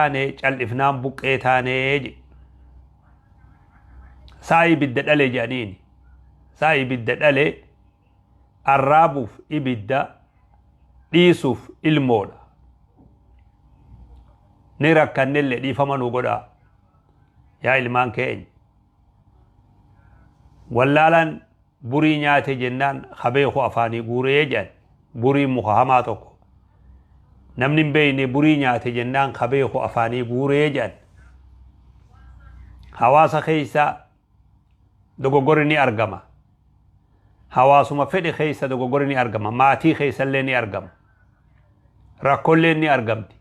Taane cal'ifnaan buqqee taanee jedhe. Saa ibidda dhale jedhaniini. Saa ibidda dhale arraabuuf ibidda dhiisuuf ilmoodha. Ni rakkannellee dhiifama nu godhaa. Yaa ilmaan keenya. Wallaalaan burii nyaate jennaan habeeku afaanii guuree jedhan. Buriin muka hamaa tokko. Namni hin beekne burii nyaate jennaan ka beeku afaanii guuree jedhan. Hawaasa keessa dogoggorri ni argama. Hawaasuma fedhe keessa dogoggorri ni argama. Maatii keessallee ni argama. Rakkoollee ni argamti.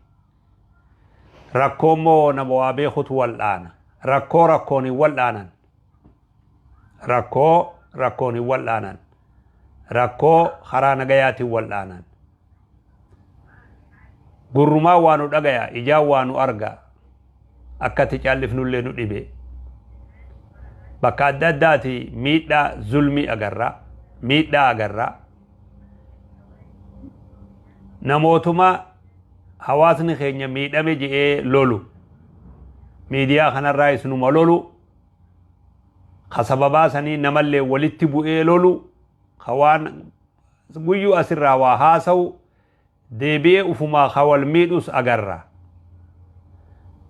Rakkoo immoo nama waa beekutu wal'aana. Rakkoo rakkoon hin wal'aanan. Rakkoo rakkoon hin wal'aanan. Rakkoo karaa nagayaatiin wal'aanan. Gurrumaa waa nu dhagaya, ijaan waa nu arga. Akkatti callifnullee nu dhibe. Bakka adda addaati miidhaa zulmii agarra. Miidhaa agarra. Namootuma hawaasni keenya miidhame je'ee lolu. Miidiyaa kanarraa isinuma lolu. Ka sababaa sanii namallee walitti bu'ee lolu. Ka waan guyyuu asirraa waa haasa'u deebi'ee ufumaa ka wal miidhus agarra.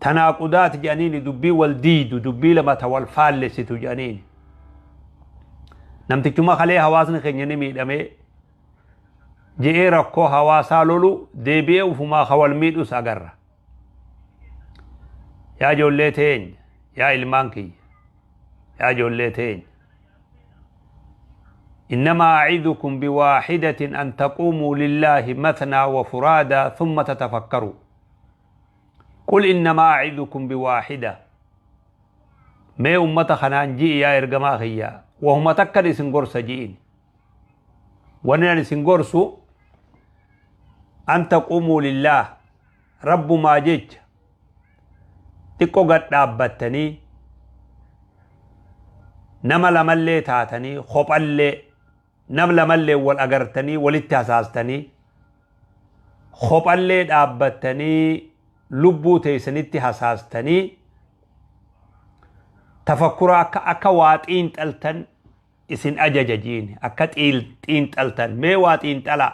Tanaaqudaat jedhaniini dubbii wal diidu dubbii lama ta wal faallessitu jedhaniini. Namtichuma kalee hawaasni keenya ni miidhamee je'ee rakkoo hawaasaa lolu deebi'ee ufumaa ka wal miidhus agarra. Yaa ijoollee teenya, yaa ilmaan kiyya, yaa ijoollee teenya. إنما أعظكم بواحدة أن تقوموا لله مثنى وفرادا ثم تتفكروا قل إنما أعظكم بواحدة mee ummata kanaan ji'i yaa ergamaa kiyya wahuma takkan isin gorsa ji'in wanni an isin gorsu an taquumuu lillaah rabbumaa jecha xiqqo gad dhaabbattanii nama lamallee taatanii kophallee nam lamallee wal agartanii walitti hasaastanii kophallee dhaabbattanii lubbuu teessanitti hasaastanii tafakkura akka akka waa xiinxaltan isin ajaja jiin akka xiinxaltan mee waa xiinxalaa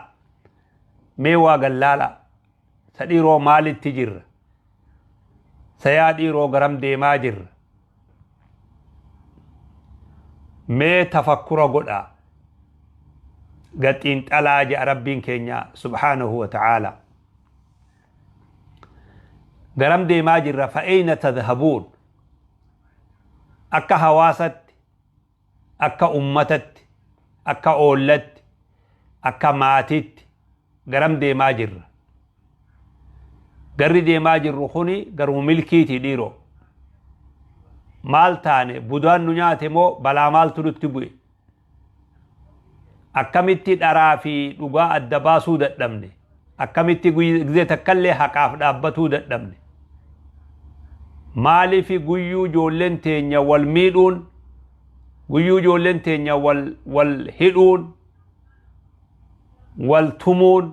mee waa gallaalaa sa dhiiroo maalitti jirra sa yaa dhiiroo garam deemaa jirra mee tafakkura godhaa gad xiinxalaa jedha rabbiin keenya subhaanahu wa ta'aala garam deemaa jirra fa'eeyna tadhabuun akka hawaasatti akka ummatatti akka oollatti akka maatiitti garam deemaa jirra garri deemaa jirru kuni garuma milkiiti dhiiroo maal taane budaan nu nyaate moo balaa maaltu nutti bu'e akkamitti dharaa fi dhugaa adda baasuu dadhabne akkamitti gizee takkallee haqaaf dhaabbatuu dadhabne maaliif guyyuu ijoolleen teenya wal miidhuun guyyuu ijoolleen teenya wal wal hidhuun wal tumuun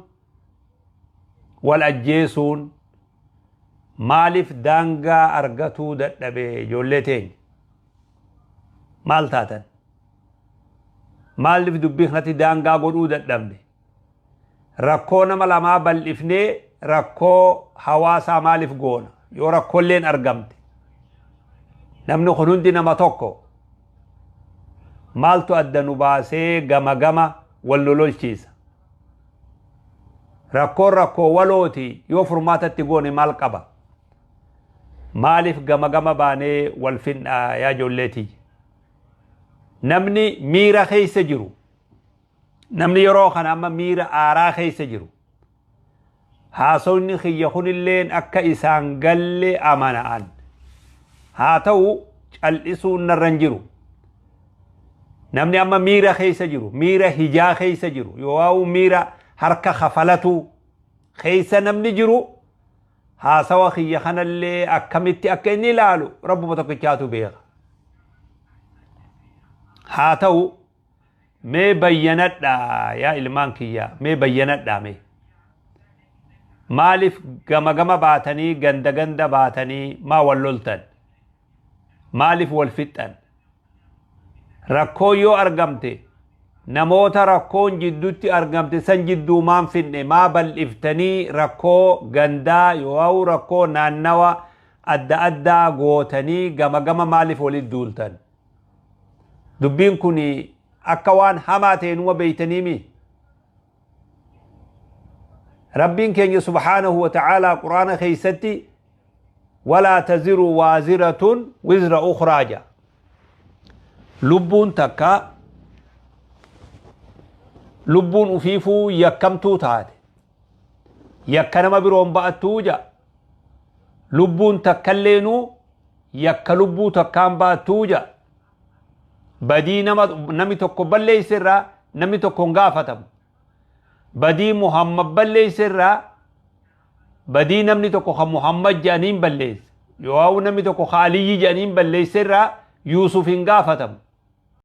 wal ajjeesuun maaliif daangaa argatuu dadhabe ijoollee teenya maal taatan maaliif dubbii kanatti daangaa godhuu dadhabne rakkoo nama lamaa bal'ifnee rakkoo hawaasaa maaliif goona yoo rakkoolleen argamte namni kun hundi nama tokko maaltu adda nu baasee gama gama wal lololchiisa rakkoon rakkoo walooti yoo furmaatatti goone maal qaba maaliif gama gama baanee wal finnaa yaa ijoolleetii namni miira keessa jiru namni yeroo kana amma miira aaraa keessa jiru haasawni kiyya kunilleen akka isaan galle amana'an haa ta'u cal'isuun narra hin jiru namni amma miira keessa jiru miira hijaa keessa jiru yoo miira harka kafalatu keessa namni jiru haasawa kiyya kanallee akkamitti akka inni ilaalu rabbuma tokkichaatu beeka haa ta'u mee bayyanadhaa yaa ilmaan kiyya mee bayyanadhaa mee Maaliif gama gama baatanii, ganda ganda baatanii maa wal loltan? Maaliif wal fixxan? Rakkoo yoo argamte, namoota rakkoon jidduutti argamte san jidduu maan finne? Maa bal'iftanii rakkoo gandaa yoo rakkoo naannawa adda addaa gootanii gama gama maaliif walitti duultan? Dubbiin kun akka waan hamaa ta'e numa beeytaniimi. Rabbiin keenya subhaanahu wa ta'aalaa Quraana keeysatti walaa taziru waaziratun wizra ukhraa jedha. Lubbuun takka lubbuun ufiifuu yakkamtuu taate yakka nama biroon ba'attuu jedha. Lubbuun takkalleenuu yakka lubbuu takkaan ba'attuu jedha. Badii nama namni tokko balleeyse irraa namni tokko hin gaafatamu. Badii Muhammad balleeyse irraa, badii namni tokko kan Muhammad jedhaniin balleesse yoo namni tokko ka Aliyyi jedhaniin balleesse irraa Yuusuf hin gaafatamu.